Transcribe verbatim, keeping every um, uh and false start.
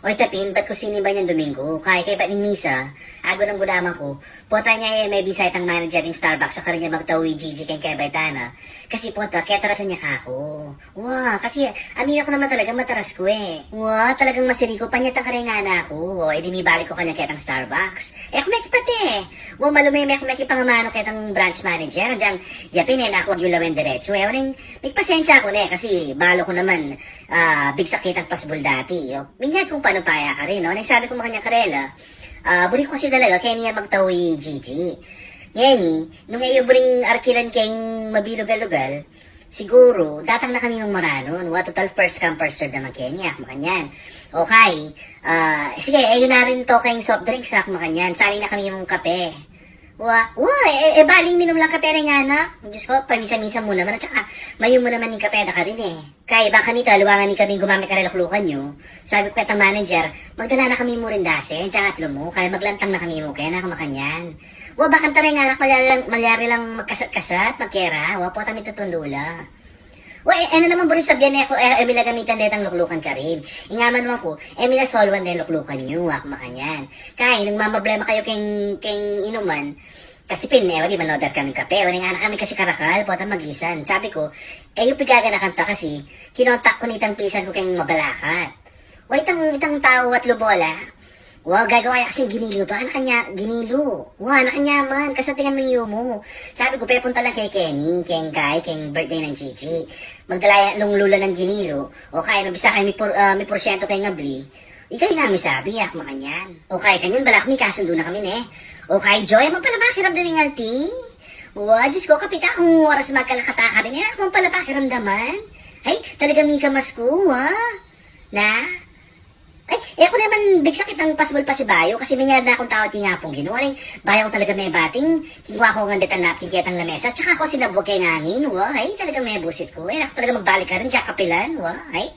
Oy, Tapin, bat ku sinimba nyang Domingo? Kay kaybat ning misa, agu nang gulaman ku, pota nya e mebisa itang manager ning Starbucks a karin ya magtau i Gigi keng kebay tana. Kasi pota, ketarasan ya kaku. Wa, kasi amina ku naman talaga mataras ku e. Wa, talagang masiri ku, panyatang kareng anak ku. O, edi mibalik ku kanya ketang Starbucks. E ku mekipate. Wa, malume me ku mekipangamanu ketang branch manager. Agyang yapin e na ku agyulawen derechu e. Uling, migpasensya ku ne, kasi balu ku naman, ah, bigsak kitang pasbul dati. O, minyad kung panupaya karin, no? Nang sabi ku makanya karela, ah, buri ku kasi talaga keni a magtau i Gigi. Ngeni, nung e yu buring arkilan keng mabilug a lugal, siguru, datang na kami mung maranun. Wa, total first come, first serve naman keni, ak makanyan. Okay, ah, sige, e yu na rin to keng soft drinks, ak makanyan. Sali na kami mung kape. Wa, wa, e, e, baling minum lang kape reng anak. Diyos ko, pamisa-misa mu naman. At saka, mayu mu naman ning kape da karin e. Kay baka nita, aliwa ngan kaming gumamit kareng luklukan yu. Sabi ku ketang manager, magdala na kami mu ring dase, agyang atlu mu, kay maglantang na kami mu keni, ak makanyan. Wa, bakanta reng anak, malyari lang, malyari lang magkasat-kasat, magkera, wa, pota mi tutundu la. Wa, e, e na naman buring sabyan e ku, e, e mi la gamitan detang luklukan karin. Ing amanuan ku, e mi la solwan deng luklukan yu, ak makanyan. Kay, nung mamroblema kayu keng, keng inuman, kasi pin, e, wa, di manorder kaming kape, wa, ning anak kami kasi karakal, pota magisan. Sabi ku, e yu pigaganakan ta kasi, kinontak ku nitang pisan ku keng mabalakat. Wa, itang, itang tau atlu bola. Wa, gagawa ya kasing ginilu to. Anak kanya, ginilu. Wa, anak kanya man, kasatingan me yu mu. Sabi ku, pepunta lang keng keni, keng kay, keng birthday nang Gigi. Magdala ya lung lula nang ginilu. O kaya, mabisa kaya mi por-, ah, mi porsyento keng abli. Ikayu na misabi, ak makanyan. O kaya, kanyan, balak mi kasundu na kami ne. O kaya, Joy, mampala pakiramdam ing alti. Wa, Diyos ku, kapita kung oras magkalakata karin e, ak mampala pakiramdaman. Ay, talaga mikamas ku, wa. Na? Ay, e ku naman bigsak itang pasbul pasibayu, kasi minyad na kung tau tingapung Ginu. Aling, bayu ku talaga mebating, kingwa ku ngan detang napkin ketang lamesa, at saka ku sinabwag keng angin, wa, ay, talaga mebusit ku. E, aku talaga magbalik karin, agyang kapilan, wa, ay.